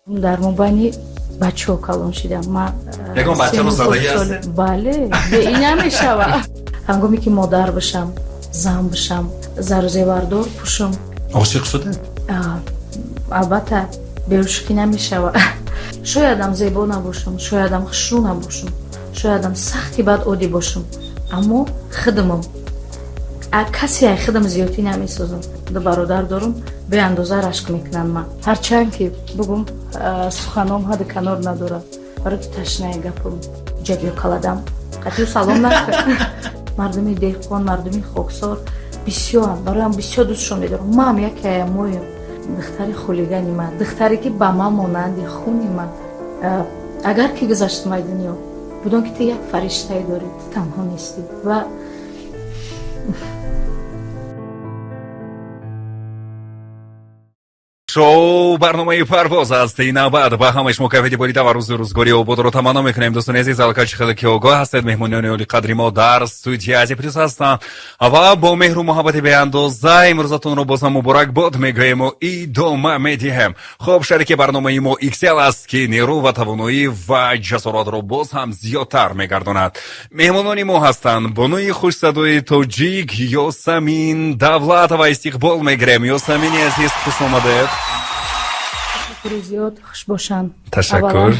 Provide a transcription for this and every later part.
Дар мобайни бачаҳо калон шидам. Ма Ягон бачаро задагӣ ҳастед? Бале, бе ин намешава. Ҳангоме ки модар бошам, зан бошам, зару зевардор пӯшам. Ошиқ шудед? Албатта, беошиқӣ намешава. Шоядам зебо набошам, шоядам хушрӯ набошам, шоядам сахти бад оддӣ бошам, аммо хидмам касе ай хидм зиёдтӣ намесозам. Ду бародар дорам, беандоза рашк мекунанд ман. Ҳарчанд ки бугум, суханом ҳаду канор надорад, барои ки ташнаи гапам. Ҷабиё каладам қатиу салом накун. Мардуми деҳқон, мардуми хоксор бисёрам, бароям бисёр дӯстшон медорам. Маам яке аямоем. Духтари хулигани ман, духтаре ки ба ман монанди хуни ман. Агар ки гузаштам ай дунё, будон ки ту як фариштае дорӣ, ту танҳо нестӣ. Ва Шоу барномаи «Парвоз» аст. Ин навбат ба ҳамаи шумо кайфияти болида ва рӯзу рӯзгори ободро таманно мекунем. Дӯстони азиз, аллакай чӣ хеле ки огоҳ ҳастед, меҳмониёни олиқадри мо дар студияи Азия Плюс ҳастанд ва бо меҳру муҳаббати беандоза имрӯзатонро боз ҳам муборакбод мегӯему идома медиҳем. Хуб, шарики барномаи мо XL аст, ки нерӯ ва тавоноӣ ва ҷасоратро боз ҳам зиёдтар мегардонад. Меҳмонони мо ҳастанд бонуи хушсадои тоҷик Ёсамин Давлатова. Истиқбол мегирем. Ёсамини азиз, хуш омадед. Ташаккури зиёд, хуш бошанд. Ташаккур.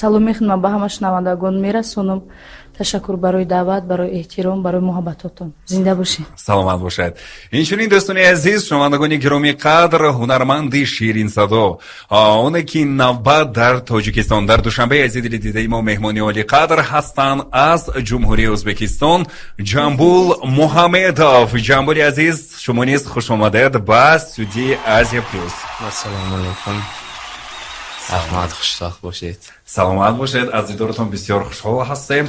Саломи хидмат ба ҳама шунавандагон мерасонам. Ташаккур барои даъват, барои эҳтиром, барои муҳаббатотон. Зинда бошед. Саломат бошед. Инчунин, дӯстони азиз, шунавандагони гиромӣ қадр, ҳунарманди ширинсадо, оне ки навбат дар Тоҷикистон, дар Душанбеи азизи дидаи мо меҳмони олиқадр ҳастанд, аз Ҷумҳурии Ӯзбекистон Ҷамбул Муҳаммедов. Ҷамбули азиз, шумо низ хуш омадед ба студияи Азия Плюс. Ассалому алайкум, раҳмат, хушбахт бошед. Саломат бошед, аз дидоратон бисёр хушҳол ҳастем.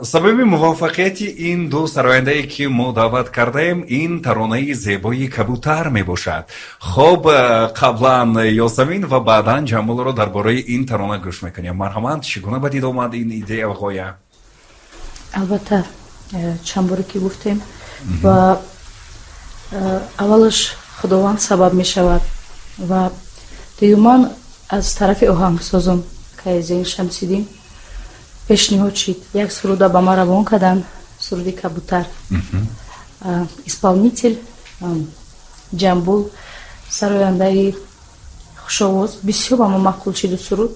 Сабаби муваффақияти ин ду сарояндае, ки мо даъват кардаем, ин таронаи зебои «Кабутар» мебошад. Хоб, қаблан Ёсамин ва баъдан Ҷамбулро дар бораи ин тарона гӯш мекунем. Марҳамат, чӣ гуна ба дид омад ин идея ва ғоя? Албатта, чанд боре ки гуфтем, ва аввалаш Худованд сабаб мешавад ва дуюман аз тарафи оҳангсозон Кайзин Шамсиддин пешниҳод шид. Як суруда ба ман равон карданд, суруди «Кабутар», исполнитель Ҷамбул, сарояндаи хушовоз. Бисёр ба ман маъқул шиду суруд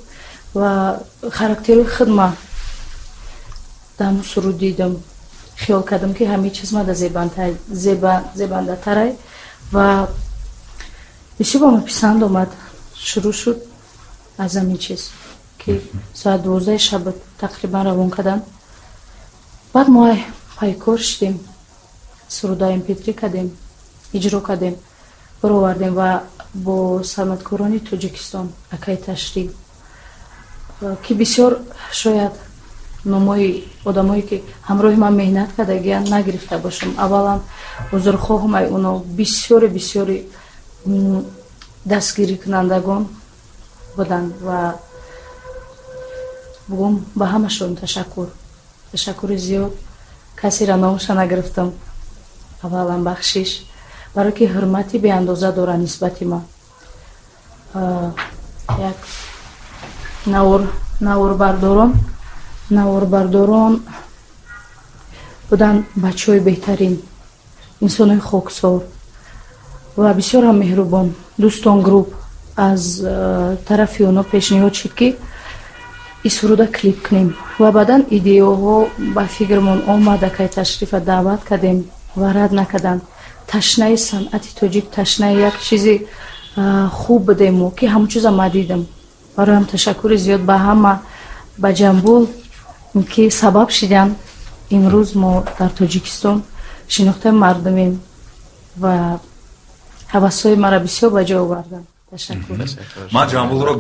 ва характери худма дар ҳамун суруд дидам. Хиёл кардам, ки ҳамин чиз мада зебандатарай ва бисёр ба ман писанд омад. Шурӯъ шуд аз ҳамин чиз, ки соат 12 шаб тақрибан равон карданд. Баъд мо пайкор шудем, суруда MP3 кардем, иҷро кардем, баровардем ва бо санъаткорони Тоҷикистон, акаи Ташриф, ки бисёр шояд номои одамое, ки ҳамроҳи ман меҳнат кардагиянд, нагирифта бошам. Аввалан узрхоҳам ай уно. Бисёре, бисёри дастгирикунандагон буданд ва бугум ба ҳамашон ташаккур, ташаккури зиёд. Касера номаша нагирифтам, аввалан бахшиш, барое ки ҳурмати беандоза доранд нисбати ман. Як наворбардорон буданд, бачаҳои беҳтарин, инсонои хоксор ва бисёр ҳам меҳрубон. Дӯстон групп аз тарафи оно пешниҳод шуд, ки ин суруда клип кунем ва баъдан идеяҳо ба фикрмон омад. Акай Ташрифа даъват кардем ва рад накарданд. Ташнаи санъати тоҷик, ташнаи як чизи хуб будему, ки ҳамон чиза ма дидам. Бароям ташаккури зиёд ба ҳама, ба Ҷамбул, ки сабаб шиданд имрӯз мо дар Тоҷикистон шинохтаи мардумем ва ҳавасҳои маро бисёр ба ҷо оварданд. Ташаккур. Ман Ҷамбулро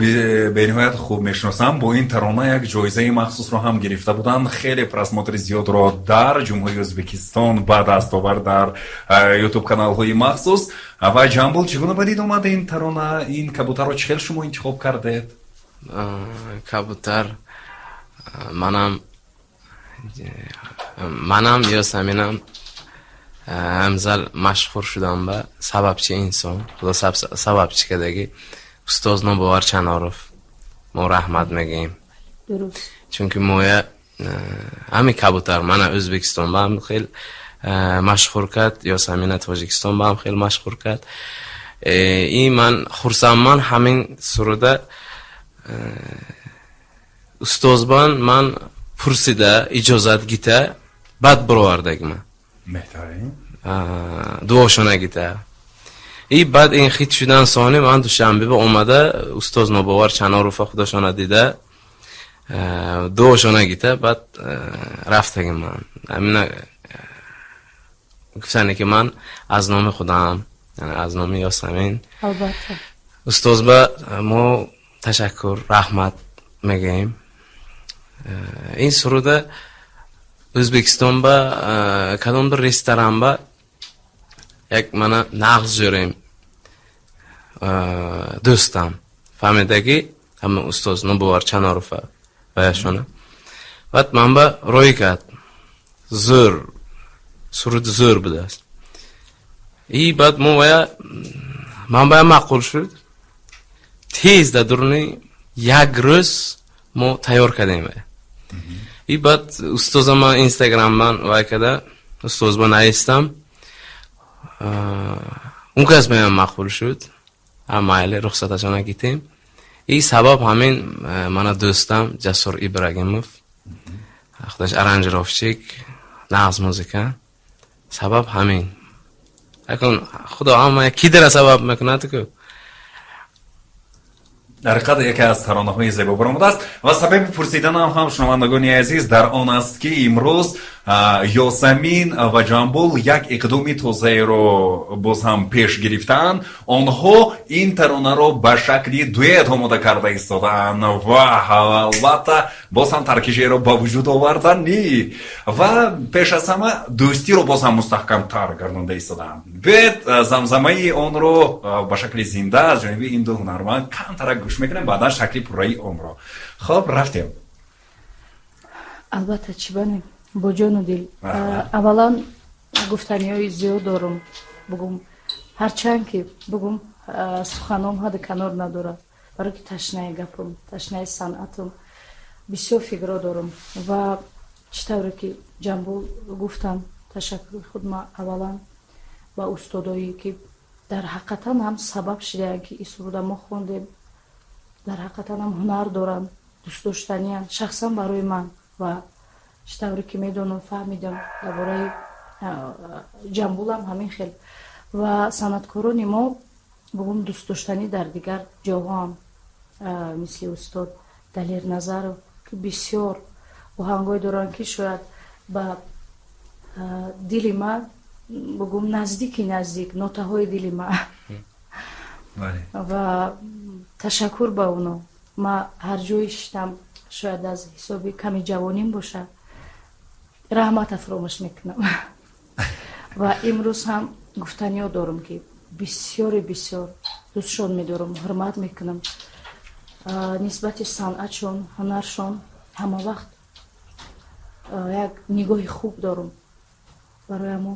бениҳоят хуб мешиносам. Бо ин тарона як ҷоизаи махсусро ҳам гирифта буданд, хеле просмотри зиёдро дар Ҷумҳурии Ӯзбекистон ба даст овард дар Ютуб каналҳои махсус. Ва Ҷамбул, чӣ гуна ба дид омад ин тарона? Ин кабутарро чӣ хел шумо интихоб кардед? Кабутар, манам Ёсаминам ҳамзал машҳур шудам ба сабабчи инсон, Худо сабабчи кадаги. Устоз Нобовар Чаноров мо раҳмат мегӯем. Дуруст. Чунки моя ҳамин Кабутар мана Ӯзбекистон ба ҳам хел машҳур кард, Ёсамина Тоҷикистон ба ҳам хел машҳур кард. И ман хурсандман, ҳамин суруда устозбан ман пурсида, иҷозат гита, баъд бировардагима. Беҳтарин. Дуошона гита. И баъд ин хит шудан сони ман Душанбеба омада, устоз Нобовар Чанорова худошона дида, дуошона гита, баъд рафтагим. Ман ҳамина гуфтане, ки ман аз номи худам, аз номи Ёсамин Албатта. устозба мо ташаккур, раҳмат мегӯем. Ин суруда Ӯзбекистонба кадомдир ресторанба як мана нағз ҷӯрем, дӯстам фаҳмидаги, ҳама устоз Нобовар Чанорова ваяшона, баъд манба рӯй кард: зӯр суруд, зӯр будааст. И баъд мо вая ман бая маъқул шуд, тез дар дуруни як рӯз мо тайёр кардем вая. И баъд устоза ман Инстаграмбан вай када, устозба навистам, он кас баям маъқул шуд, майли, рухсаташона гитем. И сабаб ҳамин мана дӯстам Ҷасур Ибрагимов, худаш аранжировщик, нағз музыка, сабаб ҳамин. Акун худо ҳама кидара сабаб мекунад ку. Дар ҳақиқат, яке аз таронаҳои зебо баромадааст ва сабаби пурсиданам ҳам, шунавандагони азиз, дар он аст, ки имрӯз Ёсамин ва Ҷамбул як иқдоми тозаеро боз ҳам пеш гирифтаанд. Онҳо ин таронаро ба шакли дуэт омода карда истодаанд ва албатта боз ҳам таркишеро ба вуҷуд оварданӣ ва пеш аз ҳама дӯстиро боз ҳам мустаҳкамтар гардонда истодаанд. Биёед, замзамаи онро ба шакли зинда аз ҷониби ин ду ҳунарманд камтарак гӯш мекунем, баъдан шакли пурраи онро. Хоб, рафтем. Албатта, чӣ банем, бо ҷону дил. Аввалан, гуфтаниҳои зиёд дорум, бугум, ҳарчанд ки бугум, суханом ҳаду канор надорад, барое ки ташнаи гапум, ташнаи санъатум, бисёр фикрҳо дорум. Ва чӣ тавре ки Ҷамбул гуфтам, ташаккури худ ма аввалан ба устодое, ки дар ҳақиқатан ҳам сабаб шидаанд, ки ин суруда мо хондем, дар ҳақиқатан ҳам ҳунар доранд, дӯстдоштаниянд шахсан барои ман. Ва чӣ тавре ки медонам, фаҳмидам, дар бораи Ҷамбулам ҳамин хел ва санъаткорони мо, бугум, дӯстдоштанӣ дар дигар ҷоҳоам, мисли устод Далер Назаров, ки бисёр оҳангҳое доранд, ки шояд ба дили ман, бугум, наздики наздик нотаҳои дили ман. Ва ташаккур ба оно. Ма ҳар ҷое шиштам, шояд аз ҳисоби ками ҷавоним бошад, раҳмата фуромӯш мекунам. Ва имрӯз ҳам гуфтаниҳо дорам, ки бисёре бисёр дӯстшон медорам, ҳурмат мекунам, нисбати санъатшон, ҳунаршон ҳама вақт як нигоҳи хуб дорам. Барои ҳамо,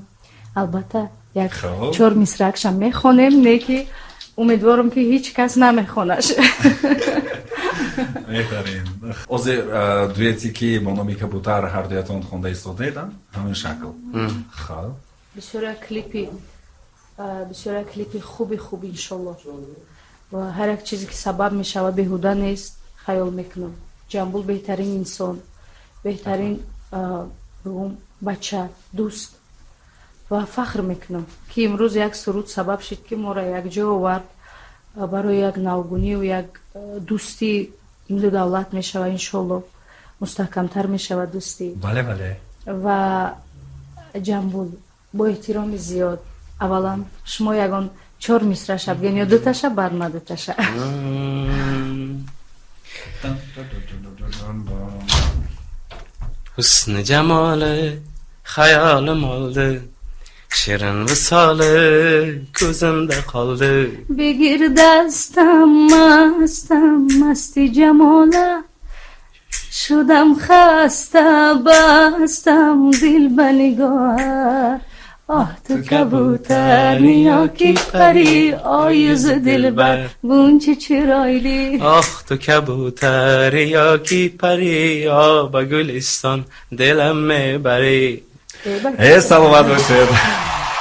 албатта, як чор мисракшам мехонем, не ки умедворам, ки ҳеҷ кас намехонаш. Беҳтарин. Ҳозир дуэте, ки бо номи Кабутар ҳардуятон хонда истодед, ҳамин шакл. Хоб. Бисёр як клипи хуби хуб, иншолло. Ва ҳар як чизе, ки сабаб мешавад, беҳуда нест, хаёл мекунам. Ҷамбул беҳтарин инсон, беҳтарин, бигӯм, бача, дӯст, ва фахр мекунам, ки имрӯз як суруд сабаб шид, ки моро якҷо овард барои як навгунию як дӯстӣ. Ин ду давлат мешава, иншолло, мустаҳкамтар мешавад дӯстӣ. Бале, бале. Ва Ҷамбул, бо эҳтироми зиёд, аввалан шумо ягон чор мисраша бигӯен ё дуташа, баъд ма дуташа. Husni jamoli xayolim oldi, shirin visoli ko'zimda qoldi. Бигир дастам, мастам, масти ҷамола шудам, хаста, бастам дил ба нигоҳа. Оҳ, ту кабутарми ёки пари, ой юзи дилбар, buncha chiroyli. Оҳ, ту кабутари ёки пари, о ба гулистон дилам мебарӣ. Э, саломат бошед,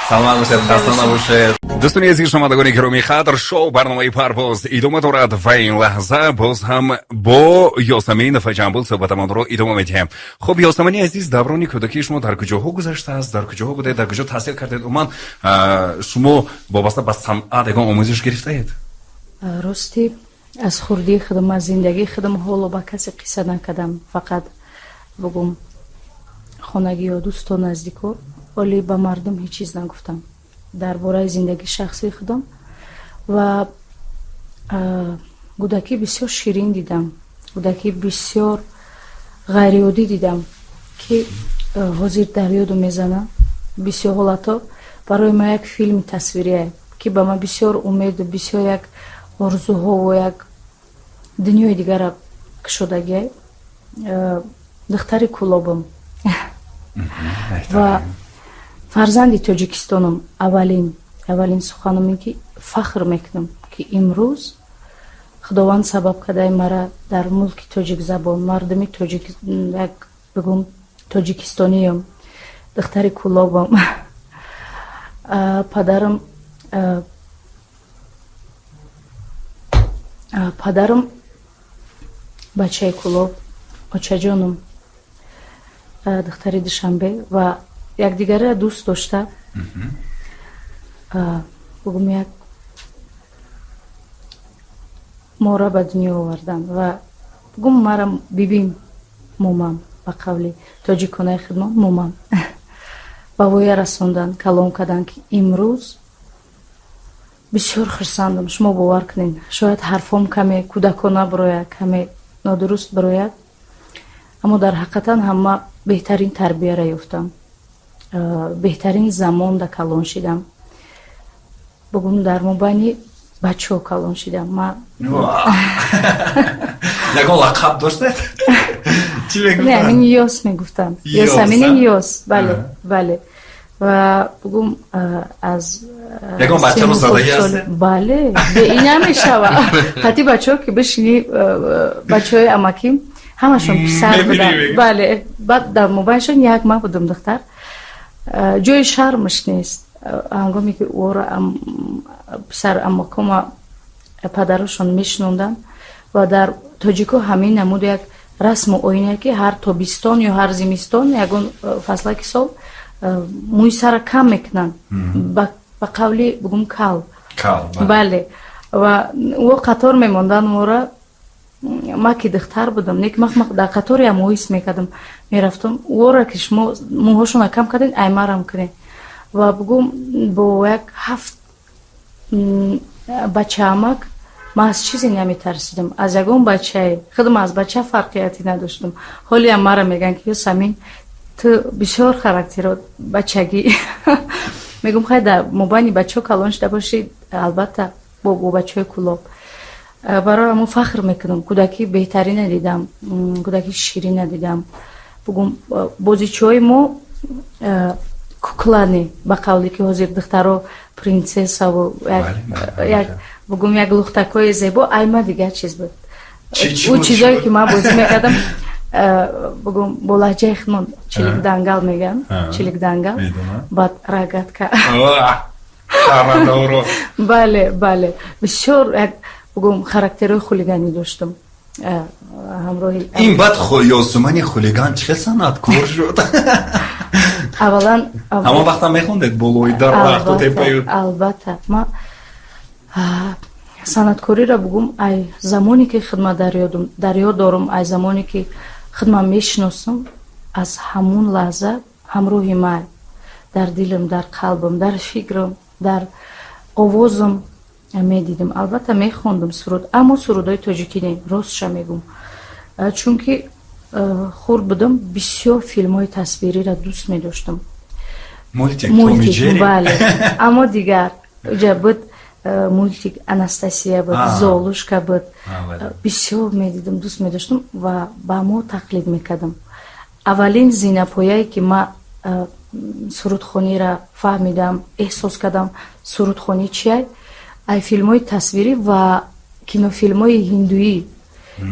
саломат бошед, хаста набошед. Дӯстони азиз, шунавандагони гиромии қадр, шоу барномаи «Парвоз» идома дорад ва ин лаҳза боз ҳам бо Ёсамин Фаҷамбул суҳбатамонро идома медиҳем. Хуб, Ёсамини азиз, даврони кӯдакии шумо дар куҷоҳо гузаштааст, дар куҷоҳо будед, дар куҷо таҳсил кардед? Умуман, шумо вобаста ба санъат ягон омӯзиш гирифтаед? Рости, аз хурдии худам, аз зиндагии худам ҳоло ба касе қисса накардам, фақат бугум хонагиё, дӯсто, наздико. Оле ба мардум ҳеҷ чиз нагуфтам дар бораи зиндагии шахсии худам. Ва кӯдакӣ бисёр ширин дидам, кӯдакӣ бисёр ғайриоддӣ дидам, ки ҳозир дар ёду мезанам. Бисёр ҳолатҳо барои ман як филми тасвирие, ки ба ман бисёр умеду бисёр як орзуҳову як дунёи дигара кушодагиай. Духтари Кӯлобам ва фарзанди Тоҷикистонам. Аввалин суханам ин ки фахр мекунам, ки имрӯз Худованд сабаб кардаи мара дар мулки тоҷикзабон, мардуми тоҷик, як бигум тоҷикистониям, духтари Кӯлобам. Падарам бачаи Кӯлоб, очаҷонам духтари Душанбе ва якдигарро дӯст дошта, бугум, як моро ба дунё овардан. Ва бугум, мара бибим, момам, ба қавли тоҷиконаи хидмат, момам ба воя расондан, калом кардан, ки имрӯз бисёр хурсандам. Шумо бовар кунед, шояд ҳарфом каме кӯдакона бирояд, каме нодуруст бирояд, аммо дар ҳақиқатан ҳама беҳтарин тарбияро ёфтам, беҳтарин замонда калон шидам, бугум, дар мобайни бачаҳо калон шидам ма. Ягон лақаб доштед? Чӣ мегуфтанд? Не, ҳамин Ёс мегуфтанд, Ёсаминин Ёс, бале. Ва бугум, аз Ягон бачаро задагӣ ҳастед? Бале, бе ин намешава. Қати бачаҳо ки бишинӣ, бачаҳои амаким ҳамашон писар буданд, бале. Баъд дар мобайншон як ман будам духтар. Ҷои шармаш нест. Ҳангоме ки ӯро писар амакома падарошон мешинонданд, ва дар тоҷико ҳамин намуд як расму оине, ки ҳар тобистон ё ҳар зимистон, ягон фаслаки сол мӯи сара кам мекунанд, ба қавли бугум кал. Бале, ва ӯ қатор мемонданд мора. Ма ки духтар будам, не ки ма дар қатори ам ҳис мекардам, мерафтам ӯро, ки шумо мӯҳошонро кам кардед, аймарам кунед. Ва бугум, бо як ҳафт бачаамак ман аз чизе наметарсидам, аз ягон бачае. Худам аз бача фарқияте надоштам. Ҳолиам мара мегӯянд, ки Ёсамин, ту бисёр характеро бачагӣ. Мегӯм, хай, дар мобайни бачаҳо калон шуда бошӣ, албатта, бо бачаҳои Кӯлоб. Барои ҳамон фахр мекунам, кӯдакӣ беҳтарина дидам, кӯдакӣ ширина дидам. Бугум, бозичиҳои мо кукла не, ба қавле ки ҳозир духтаро принсессаву як бугум, як лухтакҳои зебо. Айма дигар чиз буд. Ӯ чизое ки ман бозӣ мекардам, бугум, бо лаҳҷаи худмон чилик дангал мегӯям, чилик дангал, баъд рогатка. Бале, бисёр як бугум характерҳои хулиганӣ доштам ҳамроҳи Ин баъд Ёсумани хулиган чӣ хел санъаткор шуд? Аввалан Ҳамон вақтам мехондед болои дарахту тепаю? Албатта, ма санъаткориро, бугум, ай замоне ки хидмат дар ёд дорам, ай замоне ки хидмат мешиносам, аз ҳамун лаҳза ҳамроҳи ман дар дилам, дар қалбам, дар фикрам, дар овозам медидам. Албатта, мехондам суруд, аммо сурудҳои тоҷикӣ не, ростша мегум, чунки хурд будам, бисёр филмҳои тасвириро дӯст медоштам. Мультик? Бале, аммо дигар уҷа буд мультик, Анастасия буд, Золушка буд, бисёр медидам, дӯст медоштам ва ба мо тақлид мекардам. Аввалин зинапояе ки ма Сурудхониро фаҳмидам, эҳсос кардам, сурудхонӣ чия, ай филмҳои тасвирӣ ва кинофилмҳои ҳиндуӣ,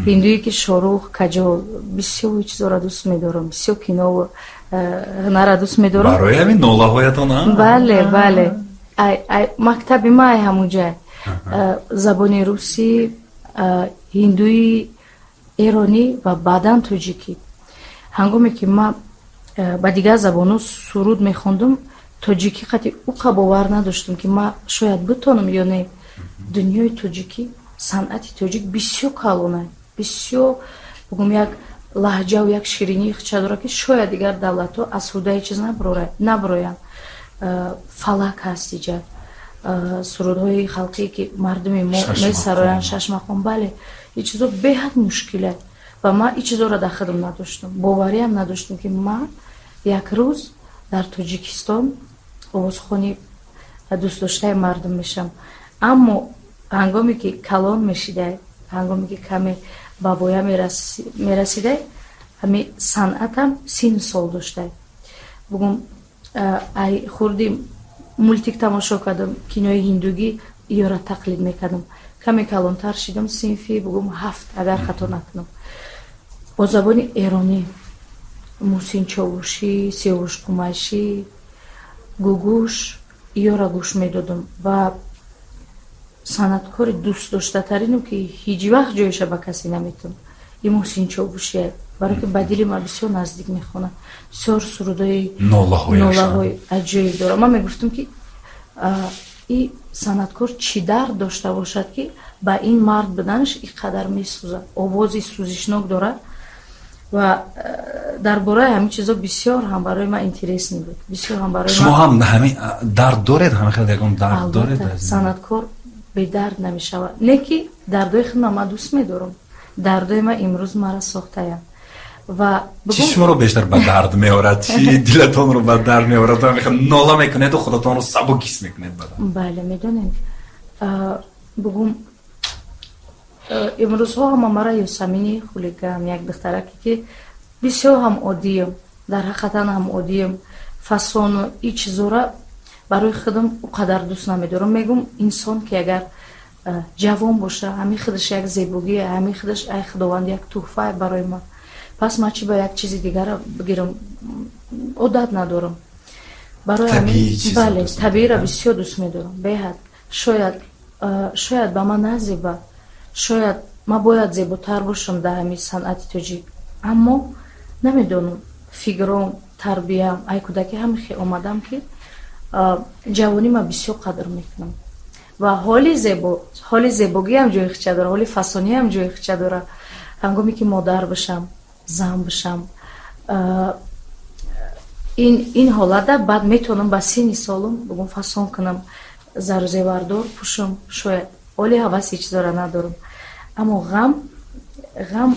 ҳиндуӣ, ки Шорух, Каҷол. Бисёр чизоро дӯст медорам, бисёр кинову ҳунарро дӯст медорам. Барои ҳамин нолаҳоятон? Бале, бале, мактаби ма ай ҳамунҷа: забони русӣ, ҳиндуӣ, эронӣ ва баъдан тоҷикӣ. Ҳангоме ки ман ба дигар забонҳо суруд мехондум, тоҷикӣ қати уқа бовар надоштум, ки ман шояд битонам ё не. Дунёи тоҷикӣ, санъати тоҷик бисёр калона, бисёр, бугум, як лаҳҷаву як ширинии худша дорад, ки шояд дигар давлатҳо аз ҳудаи чиз набароянд. Фалак ҳаст иҷа, сурудҳои халқие, ки мардуми мо месароянд, шашмақом, бале, ин чизо беҳад мушкиле ва ман ин чизоро дар худам надоштам, бовариам надоштам, ки ман як рӯз дар Тоҷикистон овозхони дӯстдоштаи мардум мешавам. Аммо ҳангоме ки калон мешидай, ҳангоме ки каме ба воя мерасидай, ҳами санъатам сину сол доштай. Бугум, ай хурди мультик тамошо кардам, кинои ҳиндугӣ, иёра тақлид мекардам. Каме калонтар шидам, синфи, бугум, 7, агар хато накунам, бо забони эронӣ Муҳсин Човушӣ, Сиёвуш Қумайшӣ, Гугуш, иёра гӯш медодам ва санъаткори дӯстдоштатаринам, ки ҳеҷ вақт ҷояша ба касе наметавам, ин Муҳсин Човушия, барое ки ба дили ман бисёр наздик мехонад, бисёр сурудои нолаҳои аҷоиб дорад. Ман мегуфтам, ки и санъаткор чӣ дард дошта бошад, ки ба ин мард буданаш ин қадар месӯзад, овози сӯзишнок дорад. Ва дар бораи ҳамин чизо бисёр ҳам барои ман интересный буд, бисёр ҳам барои Шумо ҳам ҳамин дард доред, ҳамин хел ягон дард доред? Санъаткор бедард намешавад. Не ки дардои худма ман дӯст медорам, дардои ман имрӯз мара сохтаям. Ва Чӣ шуморо бештар ба дард меорад? Чӣ дилатонро ба дард меорад, нола мекунеду худатонро сабук ҳис мекунед? Бале, медонем, бугум, имрӯзҳо ҳама мара Ёсамини хулиган, як духтараке, ки бисёр ҳам оддием, дар ҳақиқатан ҳам оддием, фасону и чизора барои худам ӯ қадар дӯст намедорам. Мегум, инсон ки агар ҷавон боша, ҳамин худаш як зебогие, ҳамин худаш ай Худованд як тӯҳфае барои ман. Пас ман чӣ ба як чизи дигара бигирам? Одат надорам барои. Бале, табииро бисёр дӯст медорам, беҳад. Шояд ба ман назеба, шояд ман бояд зеботар бошам дар ҳамин санъати тоҷик, аммо намедонам, фикром, тарбиям ай кӯдакӣ ҳамин хел омадам, ки ҷавонӣ ман бисёр қадр мекунам. Ва ҳоли зебо, ҳоли зебогиам ҷои хича дора, ҳоли фасониам ҷои хича дора. Ҳангоме ки модар бошам, зан бошам, ин ҳолата баъд метавонам ба синни солум, бугум, фасон кунам, зару зевардор пӯшам. Шояд оли ҳаваси чизора надорам, аммо ғам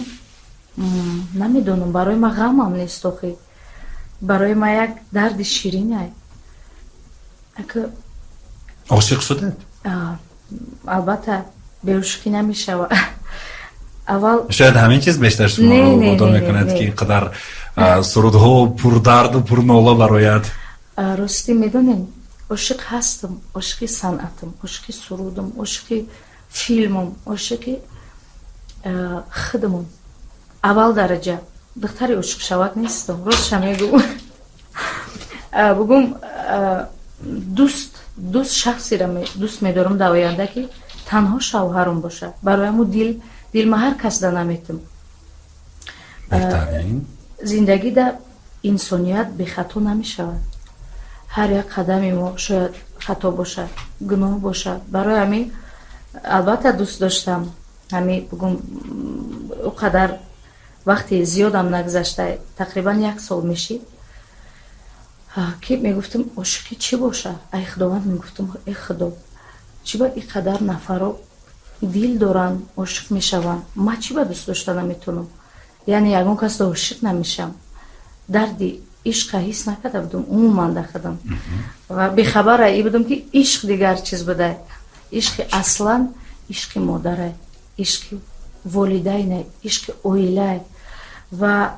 намедонам, барои ман ғамам нест охи, барои ман як дарди ширинай. Ошиқ шудед? Албатта, беошиқӣ намешавад. Аввал Шояд ҳамин чиз бештар шуморо водор мекунад, ки ин қадар сурудҳо пурдарду пурнола барояд. Ростӣ, медонем, ошиқ ҳастам, ошиқи санъатам, ошиқи сурудам, ошиқи филмам, ошиқи худамон. Аввал дараҷа духтари ошиқшавак нестам, ростша мегӯм. Бугум, дӯст, шахсеро дӯст медорам дар оянда, ки танҳо шавҳарам бошад. Барои ҳамун дилма ҳар касда наметам. Зиндагида инсоният бехато намешавад, ҳар як қадами мо шояд хато бошад, гуноҳ бошад. Барои ҳамин, албатта, дӯст доштам. Ҳамин, бугум, ӯ қадар вақти зиёдам нагузашта, тақрибан як сол мешид, ки мегуфтам, ошиқӣ чӣ бошад? Ай Худованд мегуфтам: «Э Худо, чӣ ба ин қадар нафаро дил доранд, ошиқ мешаванд, ман чӣ ба дӯст дошта наметавонам, яъне ягон касро ошиқ намешавам?» Дарди ишқа ҳис накарда будам умуман дар худам ва бехабара и будам, ки ишқ дигар чиз буда. Ишқи аслан ишқи модарай, ишқи волидайнай, ишқи оилай. Ва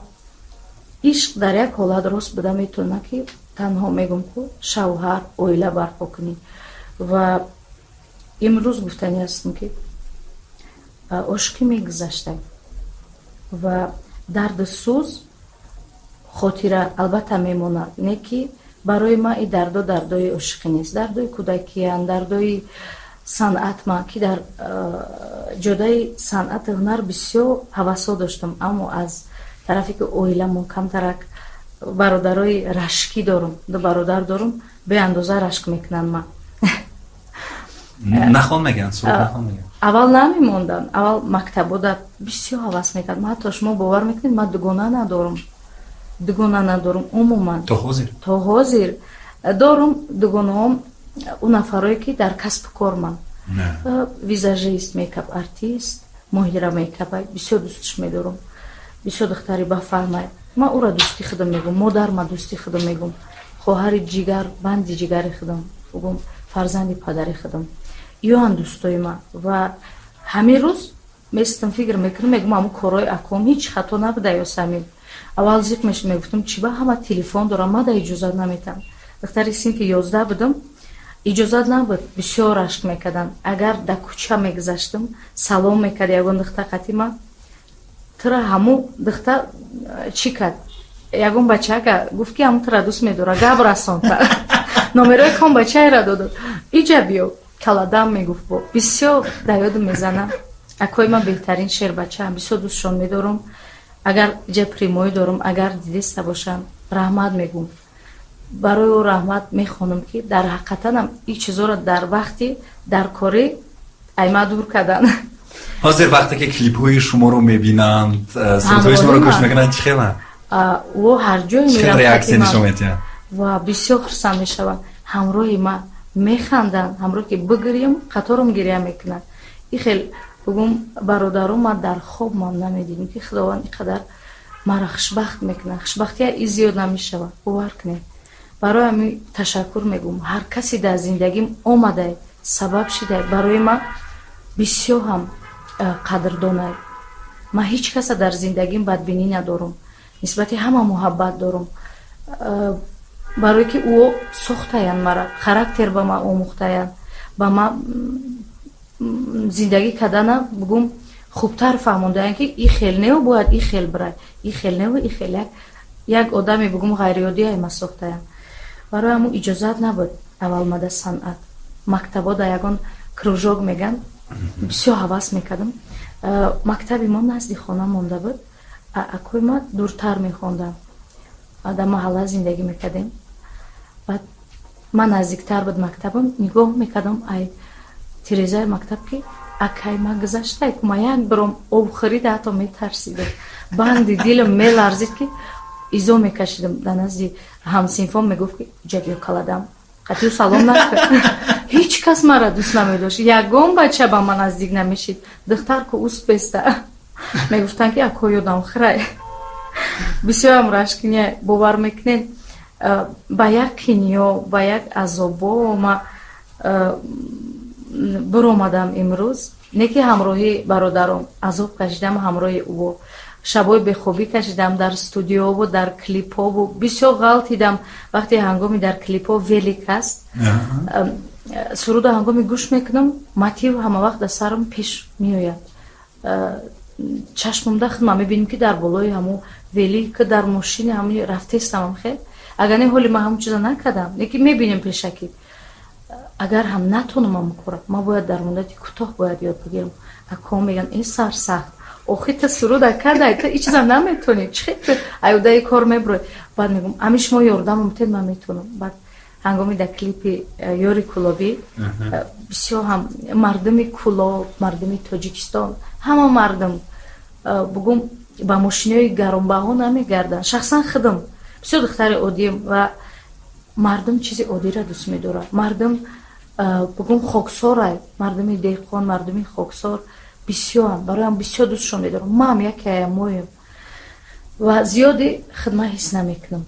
ишқ дар як ҳолат рост буда метавонад, ки Танҳо мегум, ку шавҳар, оила барпо кунӣ. Ва имрӯз гуфтанӣ ҳастам, ки ошиқӣ мегузашта ва дарду сӯз хотира албатта мемонад, не ки барои ман и дардо дардои ошиқӣ нест, дардои кӯдакиянд, дардои санъат. Ман ки дар ҷодаи санъати ҳунар бисёр ҳавасҳо доштам, аммо аз тарафе ки оиламон камтарак, бародарои рашкӣ дорум, ду бародар дорум, беандоза рашк мекунанд ман. Нахон мегӯянд, суруд нахон мегӯянд? Аввал намемонданд. Аввал мактабода бисёр ҳавас мекард. Ман ҳатто, шумо бовар мекунед, ман дугона надорум, дугона надорум умуман. То ҳозир? То ҳозир дорум. Дугонаҳом ӯ нафарое ки дар касбу кор ман, визажист, мейкап артист Моҳира мейкапай, бисёр дӯстш медорум, бисёр духтари бафаҳмай. Ман ӯра дӯсти худам мегум, модар ма дӯсти худам мегум, хоҳари ҷигар, банди ҷигари худам бугум, фарзанди падари худам. Иёан дӯстои ман. Ва ҳамин рӯз местам, фикр мекунам, мегум, ҳамун корҳои аком ҳеҷ хато набуда. Ё самим аввал зиқ мешуд, мегуфтам, чӣ ба ҳама телефон дорам, мада иҷозат наметам. Духтари синфи 11 будам, иҷозат набуд, бисёр рашк мекарданд. Агар дар кӯча мегузаштам, салом мекард ягон духтар қатӣ ман, тура ҳамун духтар чӣ кард, ягон бачака гуфт, ки ҳамун тура дӯст медорад, гап расонта, номерои кон бачаера додод, иҷа биё, каладам мегуфт. Бо бисёр дар ёдам мезанам, акои ман беҳтарин шербачаам, бисёр дӯстшон медорам. Агар иҷа прямой дорум, агар дидеста бошам, раҳмат мегӯм барои ӯ, раҳмат мехонам, ки дар ҳақиқатанам ин чизоро дар вақти дар корӣ айма дур кардан. Ҳозир вақте ки клипҳои шуморо мебинанд, сурудҳои шуморо гӯш мекунанд, чӣ хела? Ӯ ҳар ҷое чӣ хел реаксия нишон медиҳанд? Ва бисёр хурсанд мешаванд, ҳамроҳи ма механданд, ҳамроҳ ки бигирем, қаторам гиря мекунанд. И хел бугум, бародаро, ман дар хоб ман намедидим, ки Худованд ин қадар маро хушбахт мекунад. Хушбахтия и зиёд намешавад, бовар кунед. Барои ҳамин ташаккур мегӯм ҳар касе дар зиндагим омадай, сабаб шидай, барои ман бисёр ҳам қадрдонай. Ман ҳеҷ каса дар зиндагим бадбинӣ надорум, нисбати ҳама муҳаббат дорум, барое ки ӯ сохтаянд мара, характер ба ман омӯхтаянд, ба ман зиндагӣ кардана бугум хубтар фаҳмондаянд, ки и хел неу бояд и хел бирай, и хел неу и хел. Як одаме бугум ғайриоддие ма сохтаянд. Барои ҳамун иҷозат набуд аввал мада санъат. Мактабо да ягон кружок меган, бисёр ҳавас мекардам. Мактаби мо назди хона монда буд, акои ма дуртар мехондам, дар маҳалла зиндагӣ мекардем. Баъд ман наздиктар буд мактабам, нигоҳ мекардам ай тирезаи мактаб, ки акай ма гузаштай ку, ма як биром обхӯрида ҳатто метарсидам, банди дилам меларзид, ки изо мекашидам. Дар назди ҳамсинфон мегуфт, ки ҷа биё, каладам, қатъию салом накард. Ҳеҷ кас мара дӯст намедошт, ягон бача ба ман наздик намешид. Духтар ку успеста мегуфтанд, ки ако ёдам хирай, бисёрам рашкиня. Бовар мекунед, ба як қиниё, ба як азобо ма биромадам имрӯз, не ки ҳамроҳи бародаром азоб кашидам, ҳамроҳи ӯ шабои бехобӣ кашидам дар студиову дар клипову бисёр ғалтидам. Вақте ҳангоми дар клипҳо велик аст, суруда ҳангоми гӯш мекунам, мотив ҳама вақт дар сарам пеш меояд, чашмам худма мебинем, ки дар болои ҳамун велик, дар мошини ҳамун рафтестамам. Хел агар не, ҳоли ман ҳамун чиза накардам, лекин мебинем пешакӣ. Агар ҳам натонам ҳамун кора, ман бояд дар муддати кӯтоҳ бояд ёд бигирам. Аком мегӯянд, ин сарсахт, охи та суруда кардай, та ин чиза наметонӣ, чӣ ту аюдаи кор мебурой? Баъд мегӯм, ами шумо ёрдамам тед, ман метонам. Баъд ҳангоми дар клипи ёри Кулобӣ бисёр ҳам мардуми Кулоб, мардуми Тоҷикистон, ҳама мардум бугум ба мошинои гаронбаҳо намегарданд. Шахсан худам бисёр духтари оддием ва мардум чизи оддиро дӯст медорад. Мардум бугум хоксорай, мардуми деҳқон, мардуми хоксор бисёрам, бароям бисёр дӯстшон медорам. Маам яке моем ва зиёди хидмат ҳис намекунам.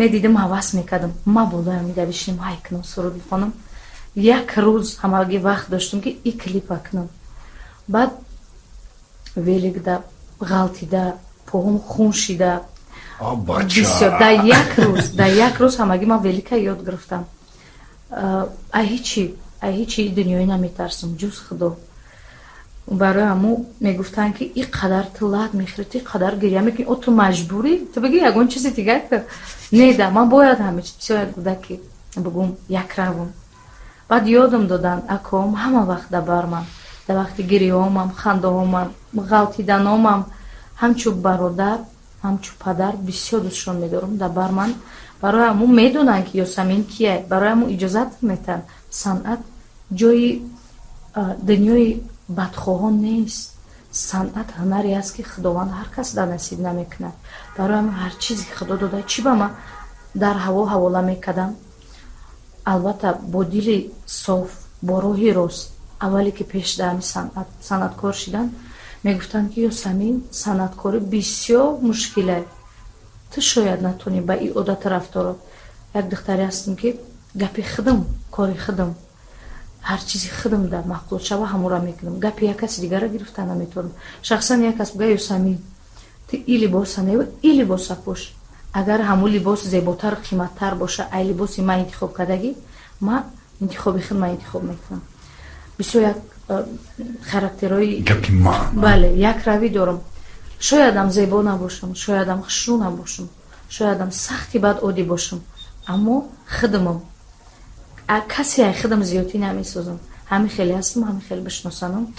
Медидим, ҳавас мекардам, ма болоям мида бишинам, ҳай кунам, суруд бихонам. Як рӯз ҳамаги вақт доштам, ки и клипа кунам. Баъд великда ғалтида, поҳом хун шида. Бисёр дар як рӯз ҳамагӣ ман велика ёд гирифтам. Ай ҳичи дунёӣ наметарсам, ҷуз Худо. Барои ҳамо мегуфтанд, ки и қадар ту лат мехӯри, ту и қадар гиря мекунӣ, о, ту маҷбурӣ, ту бигӣ ягон чизи дигар. Не да, ман бояд ҳама чиз. Бисёр як кӯдаки, бугум, якравум. Баъд ёдам доданд аком, ҳама вақт дар бар ман, дар вақти гирёмам, хандаҳомам, ғалтиданомам, ҳамчун бародар, ҳамчун падар бисёр дӯстшон медорам, дар бар ман. Барои ҳамун медонанд, ки Ёсамин кия, барои ҳамун иҷозат метаҳанд. Санъат ҷои дунёи бадхоҳон нест. Санъат ҳунаре аст, ки Худованд ҳар кас дар насиб намекунад. Барои ҳамин ҳар чизе ки Худо дода, чӣ ба ман дар ҳаво ҳавола мекардам, албатта, бо дили соф, бо роҳи рост. Аввале ки пеш дар ҳами санъаткор шидан, мегуфтанд, ки Ёсамин, санъаткорӣ бисёр мушкиле, ту шояд натонӣ ба ин одату рафторот. Як духтаре ҳастам, ки гапи худам, кори худам, ҳар чизи худам да маъқул шава, ҳамура мекунам. Гапи як каси дигара гирифта наметавонам. Шахсан як кас буга: «Ёсамин, ту и либоса не, и либоса пӯш», агар ҳамун либос зеботар, қиматтар боша ай либоси ман интихоб кардагӣ, ман интихоби худ ман интихоб мекунам. Бисёр як характерҳои Гапи ман. Бале, як равӣ дорам. Шоядам зебо набошам, шоядам хушрӯ набошам, шоядам сахти бад оддӣ бошам, аммо худамам, касе ай худам зиёдтӣ намесозам. Ҳами хеле ҳастам, ҳами хеле бишносанам.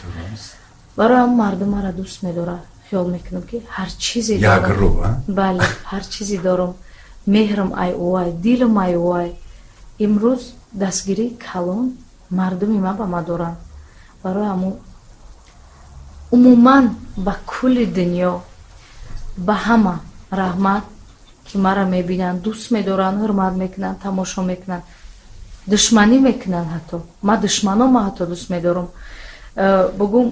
Барои ҳам мардум мара дӯст медорад. Хиёл мекунам, ки ҳар чизе Якрӯ. Бале, ҳар чизе дорам, меҳрам ай увай, дилам ай увай. Имрӯз дастгирии калон мардуми ман ба ман доранд. Барои ҳамун умуман ба кулли дунё, ба ҳама раҳмат, ки мара мебинанд, дӯст медоранд, ҳурмат мекунанд, тамошо мекунанд, душманӣ мекунанд. Ҳатто ман душманома ҳатто дӯст медорам. Бугум,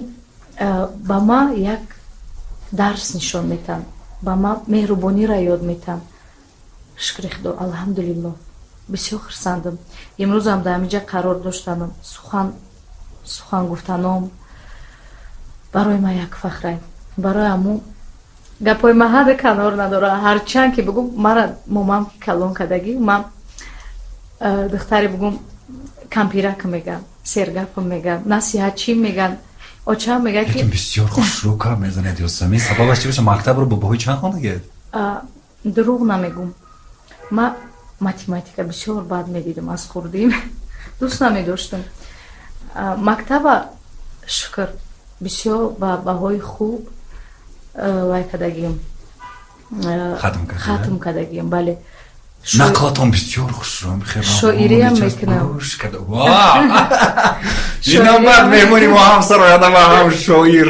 ба ма як дарс нишон метаҳанд, ба ма меҳрубониро ёд метаҳанд. Шукри Худо, алҳамдулиллоҳ, бисёр хурсандам. Имрӯзам дар ҳаминҷа қарор доштанам, сухан гуфтаном барои ман як фахрай. Барои ҳамун гапҳои ман ҳада канор надора. Ҳарчанд ки бугум, мара момам калон кардагӣ, ман духтаре, бугум, кампирак меган, сергапам меган, насиҳатчӣ меган, очам мега ки Бисёр хушрӯ кар мезанед, Ёсамин. Сабабаш чи боша? Мактабро бо баҳои чанд хондагед? Дурӯғ намегум, ма математика бисёр бад медидам, аз хурдим дӯст намедоштам мактаба. Шукр, бисёр ба баҳои хуб вай кардагием, хатм кардагием, бале. Нақлатон бисёр хушрӯ. Шоириам мекунам. Инам баъд меҳмони мо ҳам сароянда ва ҳам шоир,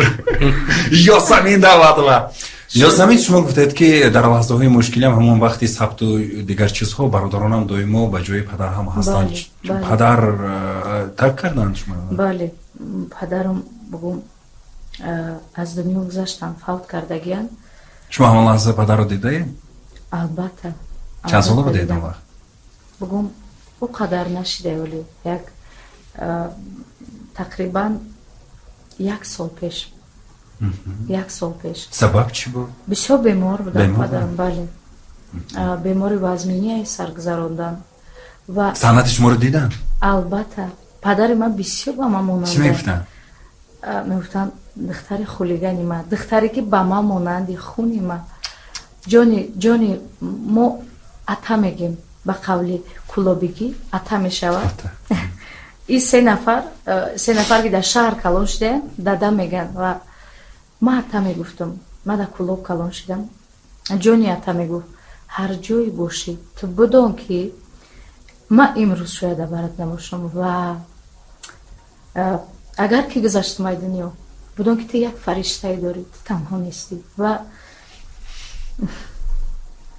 Ёсамин Давлатова. Ёсамин, шумо гуфтед, ки дар лаҳзаҳои мушкилиам, ҳамон вақти сабту дигар чизҳо, бародаронам доимо ба ҷои падар ҳам ҳастанд. Падар тарк карданд шумо? Бале, падарам, бугум, аз дунё гузаштанд, фавт кардагиянд. Шумо ҳамон лаҳза падарро дидаед? Албатта. Чанд сола будед он вақт? Бугум, ӯ қадар нашида, вале як тақрибан як сол пеш, як сол пеш. Сабаб чӣ буд? Бисёр бемор будам падарам, бале, бемори вазминияи саргузарондан ва Санъати шуморо диданд? Албатта, падари ман бисёр ба ман монанд. Чӣ мегуфтанд? Мегуфтанд: «Духтари хулигани ман, духтаре ки ба ман монанди, хуни ман, ҷони ҷони мо». Ата мегем, ба қавли кулобигӣ ата мешавад. И се нафар, ки дар шаҳр калон шудаям, дада меган ва ман ата мегуфтам. Ман дар Кулоб калон шудам. Ҷони ата, мегуфт, ҳар ҷое бошӣ, ту бидон, ки ман имрӯз шояд барат набошам ва агар ки гузаштам ай дунё, бидон, ки ту як фариштае дорӣ, ту танҳо нестӣ. Ва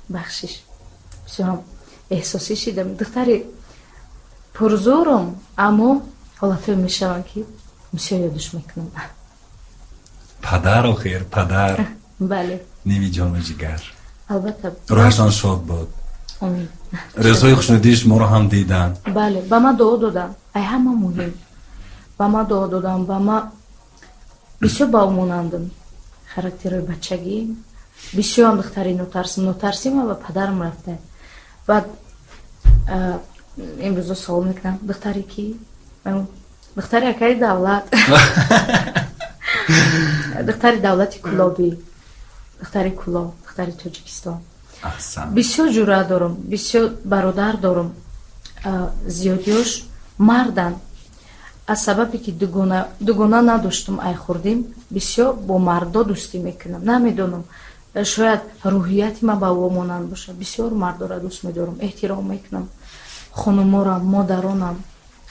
бахшиш, бисёрам эҳсосӣ шидам. Духтари пурзӯрам, аммо ҳолатҳое мешаванд, ки бисёр ёдаш мекунам. Падар, охир падар. Бале. Ними ҷону ҷигар. Албатта. Рӯҳашон шод буд. Омин. Рӯзҳои хушнудии шуморо ҳам диданд. Бале, ба ман дуо доданд. Ай ҳама муҳим, ба ман дуо доданд. Ба ман бисёр ба ӯ монандам, характерҳои бачагӣ. Бисёрам духтари нотарсим. Нотарсима ба падарам рафта. Баъд имрӯзо савол мекунам: духтари кӣ? Духтари акаи Давлат, духтари Давлати Кулобӣ, духтари Кулоб, духтари Тоҷикистон. Бисёр ҷуръат дорам, бисёр бародар дорам, зиёдиёш марданд. Аз сабабе ки дугона надоштум, ай хурдим бисёр бо мардо дӯстӣ мекунам. Намедонам, шояд рӯҳияти ман ба ӯ монанд бошад. Бисёр мардора дӯст медорам, эҳтиром мекунам, хонуморам, модаронам,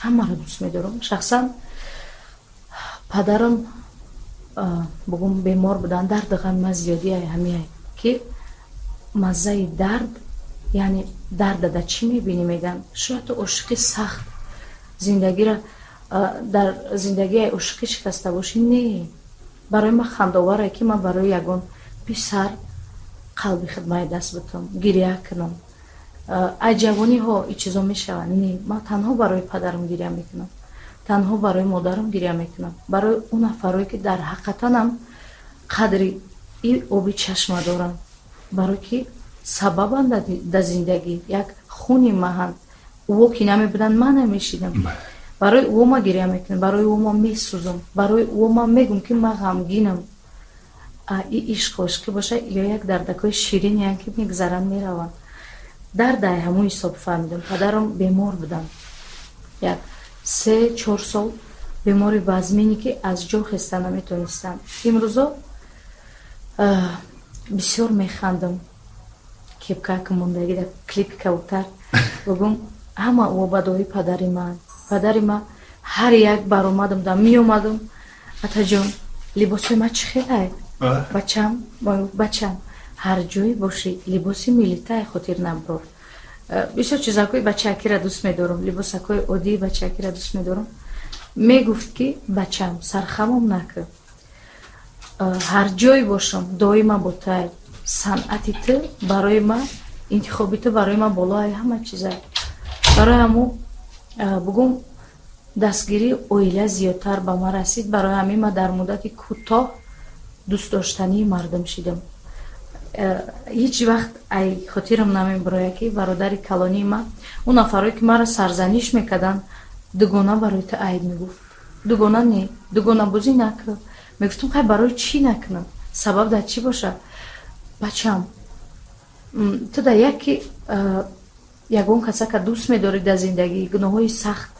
ҳамаро дӯст медорам. Шахсан падарам, бугум, бемор буданд. Дарди ғами ман зиёдӣ ҳамиай, ки маззаи дард, яъне дарда да чӣ мебинӣ, мегӯянд. Шояд ту ошиқи сахт зиндагиро, дар зиндагии ошиқӣ шикаста бошӣ. Не, барои ман хандаоваре, ки ман барои ягон писар қалби хидмаи даст бутам, гиря кунам. Ай ҷавониҳо и чизо мешаванд. Не, ман танҳо барои падарам гиря мекунам, танҳо барои модарам гиря мекунам, барои он нафарое, ки дар ҳақиқатанам қадри и оби чашма доранд, барое ки сабабанд дар зиндагӣ, як хуни маҳанд. Ӯо ки намебуданд, ман намешидам. Барои ӯо ман гиря мекунам, барои ӯо ман месӯзам, барои ӯо ман мегӯм, ки ман ғамгинам. И ишқ ошиқӣ боша ё як дардакҳои ширинеянд, ки мегзаранд, мераванд. Дардай ҳамун ҳисоб фаҳмидам. Падарам бемор буданд, як 3-4 сол бемори вазмине, ки аз ҷо хеста наметонистанд. Имрӯзо бисёр механдам, кепкака мондагӣ дар клипи кабутар бугум, ҳама обадои падари ман. Падари ман ҳар як баромадам да меомадам: «Атаҷон, либосҳои ман чӣ хелай?» «Бачам, бачам, ҳар ҷое бошӣ, либоси миллитай хотир наброр». Бисёр чизакҳои бачаакиро дӯст медорам, либосакҳои оддии бачаакиро дӯст медорам. Мегуфт, ки бачам, сархамом накун, ҳар ҷое бошам, доима бо тай. Санъати ту барои ман, интихоби ту барои ман болои ҳама чиза. Барои ҳамун, бугум, дастгирии оила зиёдтар ба ман расид. Барои ҳамин ман дар муддати кӯтоҳ дӯстдоштании мардум шидам. Ҳеҷ вақт ай хотирам намебарояд, ки бародари калонии ман, он нафарое, ки маро сарзаниш мекарданд: «Дугона барои ту айб», мегуфт, «дугона не, дугонабозӣ накун». Мегуфтам: «Хай, барои чӣ накунам? Сабаб дар чӣ бошад?» «Бачам, ту дар яке ягон касака дӯст медорӣ, дар зиндагӣ гуноҳҳои сахт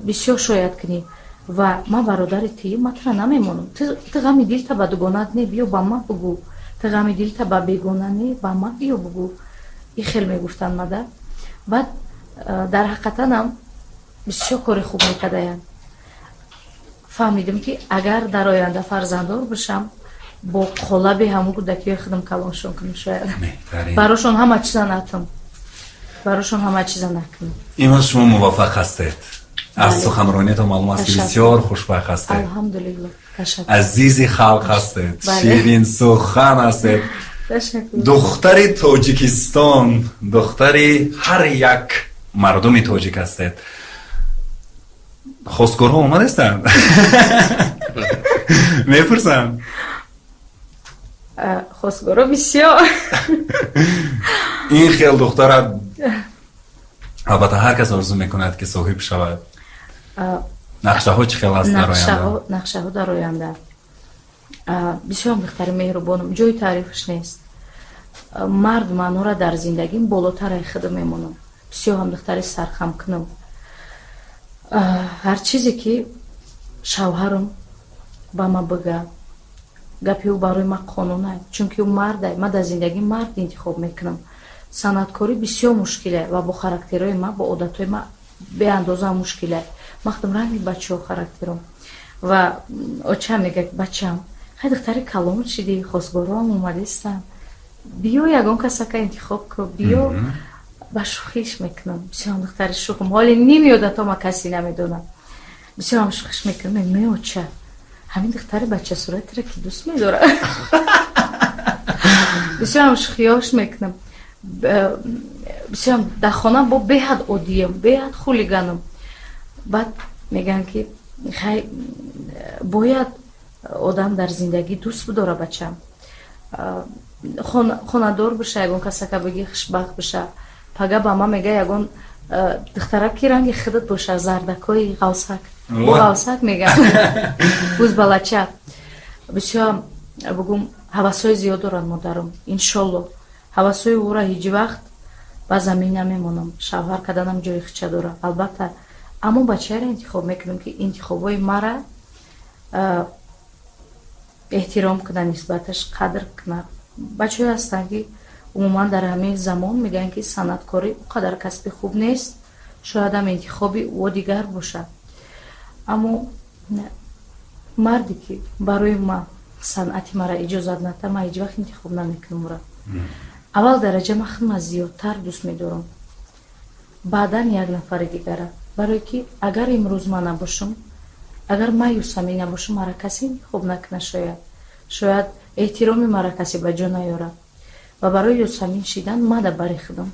бисёр шояд кунӣ, ва ман бародари тиюм, ман тура намемонам. Ту ғами дилта ба дугонат не, биё ба ман бугӯ. Ту ғами дилта ба бегона не, ба ман биё бугӯ». И хел мегуфтанд мада. Баъд дар ҳақиқатанам бисёр кори хуб мекардаянд. Фаҳмидем, ки агар дар оянда фарзанддор бошам, бо қолаби ҳамун кӯдакиҳои худам калоншон кунам. Шояд барошон ҳама чиза натам, барошон ҳама чиза накунам. Имрӯз шумо муваффақ ҳастед. Аз суханронитон маълум аст, ки бисёр хушбахт ҳастед. Алҳамдулилло. Азизи халқ ҳастед, ширинсухан ҳастед, духтари Тоҷикистон, духтари ҳар як мардуми тоҷик ҳастед. Хостгорҳо омадастанд, мепурсам? Хостгоро бисёр. Ин хел духтара албатта ҳар кас орзу мекунад, ки соҳиб шавад. Нақшаҳо чӣ хел аст дар оянда? Нақшаҳо дар оянда: бисёр духтари меҳрубонам, ҷои таърифаш нест. Мард маънора дар зиндагим болотараи худам мемонам. Бисёр ҳам духтари сархамкунам. Ҳар чизе ки шавҳарам ба ман бига, гапи ӯ барои ман қонунай, чунки ӯ мардай. Ман дар зиндагӣ мард интихоб мекунам. Санъаткорӣ бисёр мушкиле ва бо характерҳои ман, бо одатҳои ман беандоза мушкиле. Ман ранги бачаҳо характером. Ва очам мегӯяд: «Бачам, хай, духтари калон шидӣ, хостгороам омадистанд, биё, ягон касака интихоб кун, биё». Ба шӯхиш мекунам. Бисёрам духтари шӯхам. Ҳоли ними одатома касе намедонам. Бисёрам шӯхиш мекунам. Меоча, ҳамин духтари бачасуратро ки дӯст медорад? Бисёрам шӯхиёш мекунам. Бисёрам дар хона бо беҳад оддиям, беҳад хулиганам. Баъд мегӯянд, ки хай, бояд одам дар зиндагӣ дӯст бидора, бачам. Хонадор биша, ягон касака биги, хушбахт биша. Пага ба ман мега, ягон духтарак ки ранги худат боша, зардакои ғавсак, бо ғавсак мегам, бузбалача. Бисёр, бугум, ҳавасҳои зиёд дорад модарам. Иншолло, ҳавасҳои ӯра ҳеҷ вақт ба замин намемонам. Шавҳар карданам ҷои хича дорад, албатта, аммо бачаеро интихоб мекунам, ки интихобҳои мара эҳтиром кунад, нисбаташ қадр кунад. Бачаҳое ҳастанд, ки умуман дар ҳамин замон мегӯянд, ки санъаткорӣ он қадар касби хуб нест. Шоядам интихоби ӯ дигар бошад, аммо марде ки барои ман санъати мара иҷозат надиҳад, ман ҳеҷ вақт интихоб намекунам ӯра. Аввал дараҷа ман худма зиёдтар дӯст медорам, баъдан як нафари дигара, барое ки агар имрӯз ман набошам, агар ман Юсамин набошам, мара касе интихоб накунад, шояд эҳтироми мара касе ба ҷо наёрад. Ва барои Юсамин шидан ман дар бари худам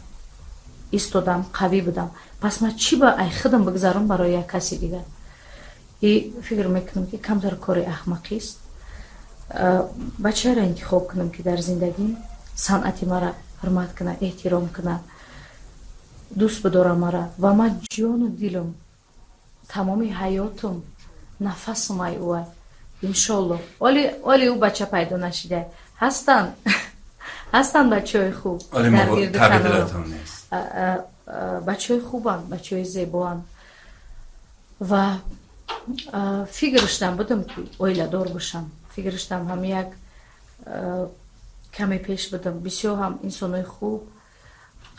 истодам, қавӣ будам. Пас ман чӣ ба ай худам бигзарам барои як каси дигар? И фикр мекунам, ки камтар кори аҳмақист. Бачаеро интихоб кунам, ки дар зиндагӣ санъати мара ҳурмат кунад, эҳтиром кунад, дӯст бидора мара. Ва ман ҷону дилам, тамоми ҳаётум, нафасум ай ӯай, иншолло. Оли ӯ бача пайдо нашида. Ҳастанд бачаҳои хуб дар гирди канорам, бачаҳои хубанд, бачаҳои зебоанд. Ва фикриштам будам, ки оиладор бошам. Фикриштам ҳам як каме пеш будам. Бисёр ҳам инсонои хуб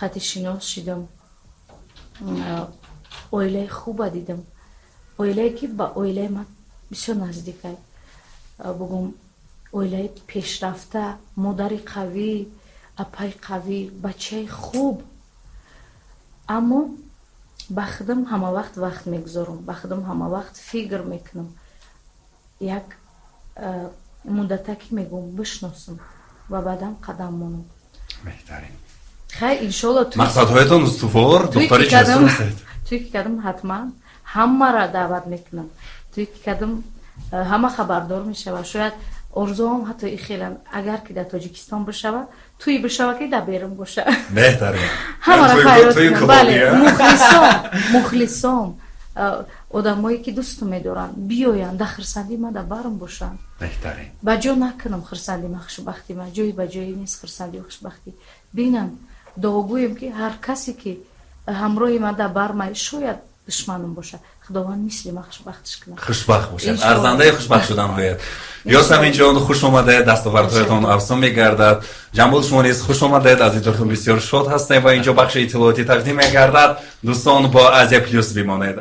қати шинос шидам, оилаи хуба дидам, оилае ки ба оилаи ман бисёр наздикай, бугум, оилаи пешрафта, модари қавӣ, апаи қавӣ, бачаи хуб. Аммо ба худам ҳама вақт вақт мегузорам, ба худам ҳама вақт фикр мекунам. Як муддата ки мегӯм, бишносам ва баъдан қадам монам. Беҳтарин. Хай, иншолло. Мақсадҳоятон устувор, духтари ҷасур ҳастед. Туй ки кардам, ҳатман ҳамаро даъват мекунам. Туй ки кардам, ҳама хабардор мешавад. Шояд орзуам ҳатто ихелам, агар ки дар Тоҷикистон бишава, туй бишава, ки дар берун боша. Беҳтарин. Ҳамаро фарёд. Бале, мухлисон, мухлисон, одамое ки дӯсту медоранд, биёянд, дар хурсандӣ ма дар барм бошанд. Беҳтарин. Ба ҷо накунам хурсанди ма, хушбахтӣ ма. Ҷои ба ҷое нест хурсандию хушбахтӣ. Бинам, дуогӯем, ки ҳар касе ки ҳамроҳи ман дар бармай, шояд душманам бошад, Худованд мисли ма хушбахтиш кунад. Хушбахт бошад, арзандаи хушбахт шудан ҳояд. Ёсаминҷон, хуш омадед, дастовардҳоятон афзун мегардад. Ҷамбул, шумо низ хуш омадед, аз дидортон бисёр шод ҳастем. Ва инҷо бахши иттилоотӣ тақдим мегардад. Дӯстон, бо Азия Плюс бимонед.